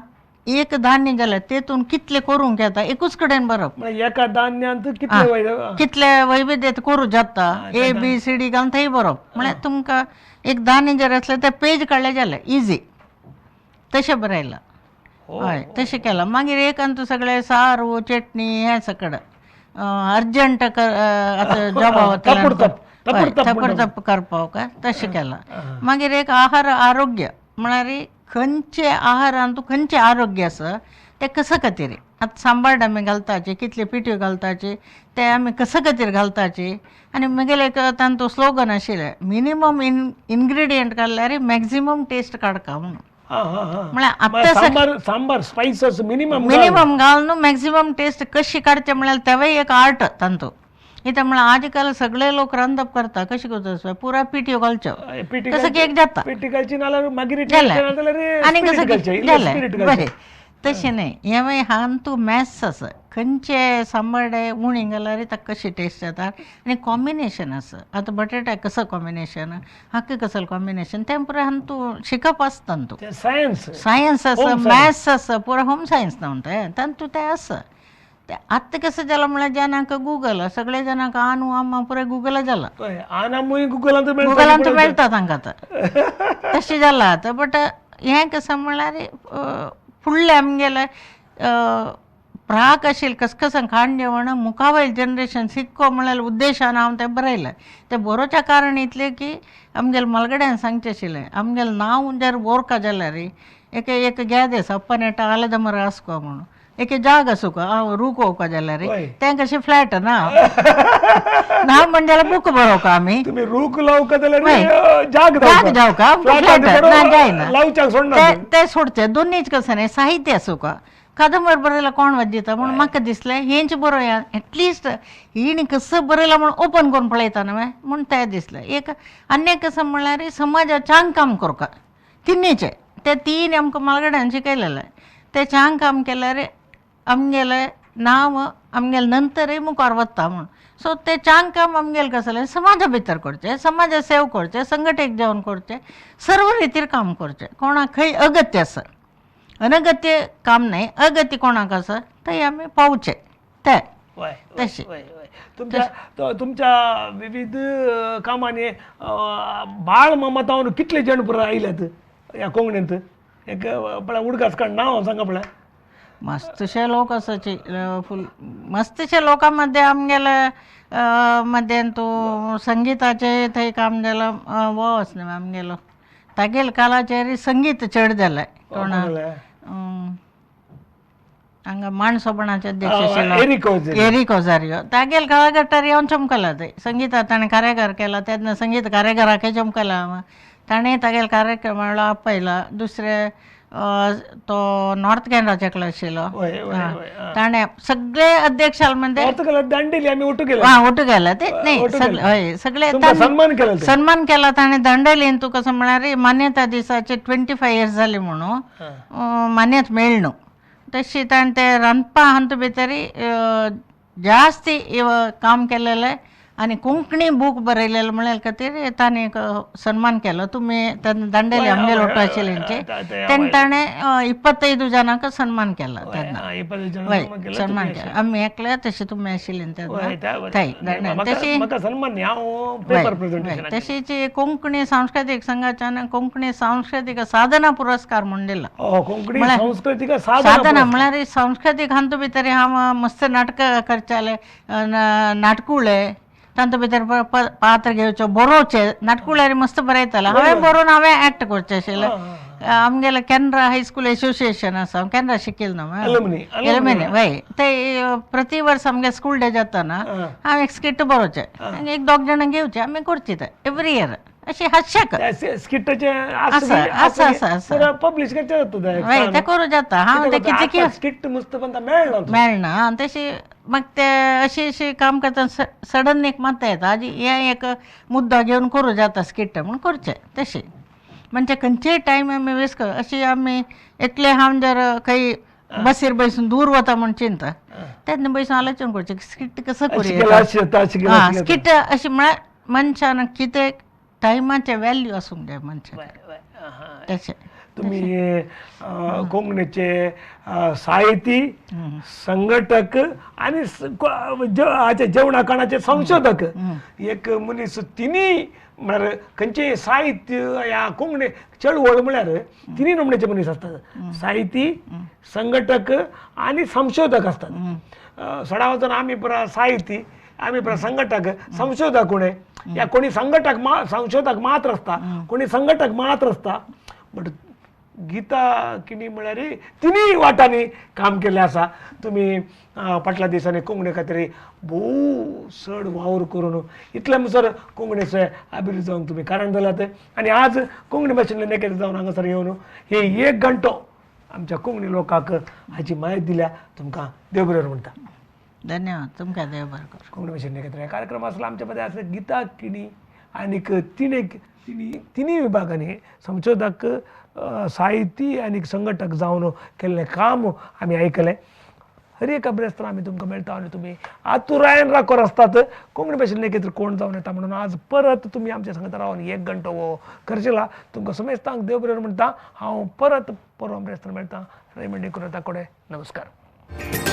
एक धान्य जाल्यार तेतून कितले करूंक येता एकूच कडेन बरोवप, एका धान्यांत कितले कितले वैविध्य करूं जाता, ए बी सी डी घालून थंय बरोवप. म्हळ्यार तुमकां एक धान्य जर आसलें तें पेज काडलें जालें इजी, तशें बरयलां. हय तशें केलां. मागीर एक आनी सगळें सारू चटणी हें सगळें अर्जंट आतां जॉबा वतले थपडतप करपाक तशें केलां. मागीर एक आहार आरोग्य म्हळ्यार खंयचे आहारान तूं खंयचें आरोग्य आसा तें कसो खातीर आतां सांबार आमी घालताची कितले पिठयो घालताची ते आमी कसो खातीर घालताची. आनी म्हगेलें एक तांचो स्लोगन आशिल्लें मिनिमम इनग्रेडियंट घातल्यार मॅक्झिमम टेस्ट काडका म्हणून. म्हळ्यार आतां सांबार स्पायसस मिनिमम मिनिमम घालून मॅक्झिमम टेस्ट कशी काडचे म्हळ्यार तेवूय एक आर्ट तांचो. कित्याक म्हळ्यार आज काल सगळे लोक रांदप करता कशें करता पुराय पिठयो घालच्यो कसं केक जाता आनी कसं जालें बरें. तशें न्हय हें मागीर हांगा तूं मॅथ्स आसा खंयचे सांबाळे उणी घाल्यार ताका कशी टेस्ट जाता आनी कॉम्बिनेशन आसा. आतां बटाट्याक कसो कॉम्बिनेशन, हाका कसो कॉम्बिनेशन तें पुराय हांगा तूं शिकप आसता तूं. सायन्स सायन्स आसा, मॅथ्स आसा, पुराय होम सायन्स ना म्हणटा तातूंत तें आसा. ते आतां कसं जालां म्हळ्यार जाणांक गुगल सगळे जाणांक आनू आमा पुराय गुगल जाला, गुगलांत मेळटा तांकां आतां तशें जालां आतां. बट हें कसं म्हळ्यार फुडलें आमगेलें प्राक आशिल्लें कसकसां खाण जेवण मुखावयल जनरेशन शिकको म्हळ्यार उद्देशान हांव तें बरयलें. तें बरोवच्या कारण इतलें की आमगेलें मलगड्यान सांगचें आशिल्लें आमगेलें नांव जर बोरका जाल्यार एक एक गॅद सप्पन येता आलदमर आसको म्हणून एक जाग आसूं हांव रूक वोवपा जाल्यार तें कशें फ्लॅट ना ना म्हण जाल्यार बूक बरोवका आमी रूक लावका जाल्यार जाग जावका फ्लॅट ना जायना तें सोडचें. दोनीच कसं न्ही साहित्य आसूं का कादंबर बरयला कोण वाजयता म्हूण म्हाका दिसलें हेंच बरोवया एटलिस्ट हिणी कसं बरयलां म्हूण ओपन करून पळयता न्हय म्हूण तें दिसलें. एक आनी एक कसं म्हळ्यार समाजाक चांग काम करपा तिन्नीचें ते तीन आमकां मालगड्यान शिकयलेलें तें चांग काम केल्यार आमगेलें नांव आमगेलें नंतरय मुखार वता म्हूण. सो तें चांग काम आमगेलें कसलें समाजा भितर करचें, समाजा सेव करचें, संघटीत जावन करचें, सर्व रितीर काम करचें, कोणाक खंय अगत्य आसा अनगत्य काम न्हय अगत्य कोणाक आसा थंय आमी पावचें तें तशें. तुमच्या तुमच्या विविध कामांनी बाळ मामा कितले जण पुरो आयल्यात ह्या कोंकणींत एक पळय उडगास काड नांव सांगा पळय. मस्तशे लोक आसाची फुल मस्तशे लोकां मध्ये आमगेले मध्ये तूं संगीताचें थंय काम जालां वो आसना आमगेलो तागेले कालाचेर संगीत चड जालें कोण हांगा मांड सोबणाचे अध्यक्ष आशिल्लो एरिक ओजारियो तागेले काळागट्टार येवन चमकला थंय संगीतात ताणें कार्यागार केला तेन्ना संगीत कार्यागाराकय चमकला ताणें तागेले कार्यक्रम आपयला. दुसरे तो नॉर्थ कॅनराचे एकलो आशिल्लो ताणें सगळे अध्यक्ष म्हणजे ओटू गेले ते न्ही सगळे हय सगळे सन्मान केला ताणें. दांडेलीन तूं कसं म्हळ्यार मान्यता दिसाचे 25 इयर्स जाले म्हणून मान्यता मेळ्ळी न्हू तशी ताणें ते रांदपा हातूंत भितर जास्ती काम केलेलें आनी कोंकणी बूक बरयलेलो म्हळ्यार खातीर ताणें एक सन्मान केलो. तुमी दांडेली आमगेले ಒಟ್ಟು आशिल्ले तेन्ना ताणें 25 जणांक सन्मान केला तेन्ना. वय सन्मान केला आमी एकले तशें तुमी आशिल्ले तेन्ना थंय. तशी तशीच कोंकणी सांस्कृतीक संघाच्यान कोंकणी सांस्कृतीक साधना पुरस्कार म्हूण दिला. साधना म्हळ्यार सांस्कृतीक हातूंत भितर हांव मस्त नाटकां करतालें, नाटकुळे तांतू भितर पात्र घेवचो, बरोवचें. नाटकुळ्यार मस्त बरयतालें हांवें, बरोवन हांवें एक्ट करचें आशिल्लें. आमगेलें केनरा हायस्कूल एसोसिएशन आसा, हांव केनरा शिकिल्लें न्हू, एलुमिनी. वय ते प्रति वर्स आमगे स्कूल डे जाता हांव एक स्किट बरोवचें, एक दोग जाणां घेवचें, आमी करची तें एवरी इयर अशी हास्याक आसा आसा आसा पब्लिश वय तें करूं जाता. हांव तें कितें स्किट मस्त मेळना आनी तशी मागीर ते अशी अशी काम करतना सडन एक मात्ता येता आजी हें एक मुद्दो घेवन करूं जाता स्किट म्हूण करचें तशें. म्हणजे खंयचेय टायम आमी वेस्ट कर अशी आमी एकले हांव जर खंय बसीर बसून दूर वता म्हूण चिंता तेन्ना बसून आलोचन करचें स्किट कसो करूया. स्किट अशी म्हळ्यार मनशान कितें टायमाचें वॅल्यू आसूंक जाय मनशाक तशें. तुमी कोंकणीचे साहिती, संघटक आनी जेवणा खाणाचे संशोधक एक मनीस तिनूय म्हळ्यार खंयचें साहित्य ह्या कोंकणी चळवळ म्हळ्यार तिनूय नमण्याचे मनीस आसतात, साहिती, संघटक आनी संशोधक आसतात. सडा वचून आमी पुरा साहिती, आमी पुरा संघटक, संशोधक कोणे या कोणी संघटक संशोधक मात्र आसता, कोणी संघटक मात्र आसता. बट गीता किणी म्हळ्यार तिनूय वाटांनी काम केल्लें आसा. तुमी फाटल्या दिसांनी कोंकणी खातीर भोव चड वावर करून इतले म्हणसर कोंकणीचे अभिरुच जावंक तुमी कारण जाल्यात. आनी आज कोंकणी भाशेंतल्यान एकत्र जावन हांगासर येवन हे एक घंटो आमच्या कोंकणी लोकांक हाची म्हायती दिल्या, तुमकां देव बरें म्हणटा. धन्यवाद, तुमकां देव बरें करूं. कोंकणी भाशेन एकत्र ह्या कार्यक्रम आसलो आमच्या मदें आसले गीता किणी आनीक तिनूय विभागांनी संशोधक, साहिती आनी संघटक जावन केल्लें काम आमी आयकलें. हर एका ब्रेस्तार आमी तुमकां मेळटा आनी तुमी आतुरायन राखोर आसतात कोंकणी भाशेन एकत्र कोण जावन येता म्हणून आज परत तुमी आमच्या सांगता रावन एक घंटो हो खर्चला. तुमकां समेस्तांक देव बरें म्हणटा. हांव परत परवा ब्रेस्तार मेळटा. रेमंड कुरता कडेन नमस्कार.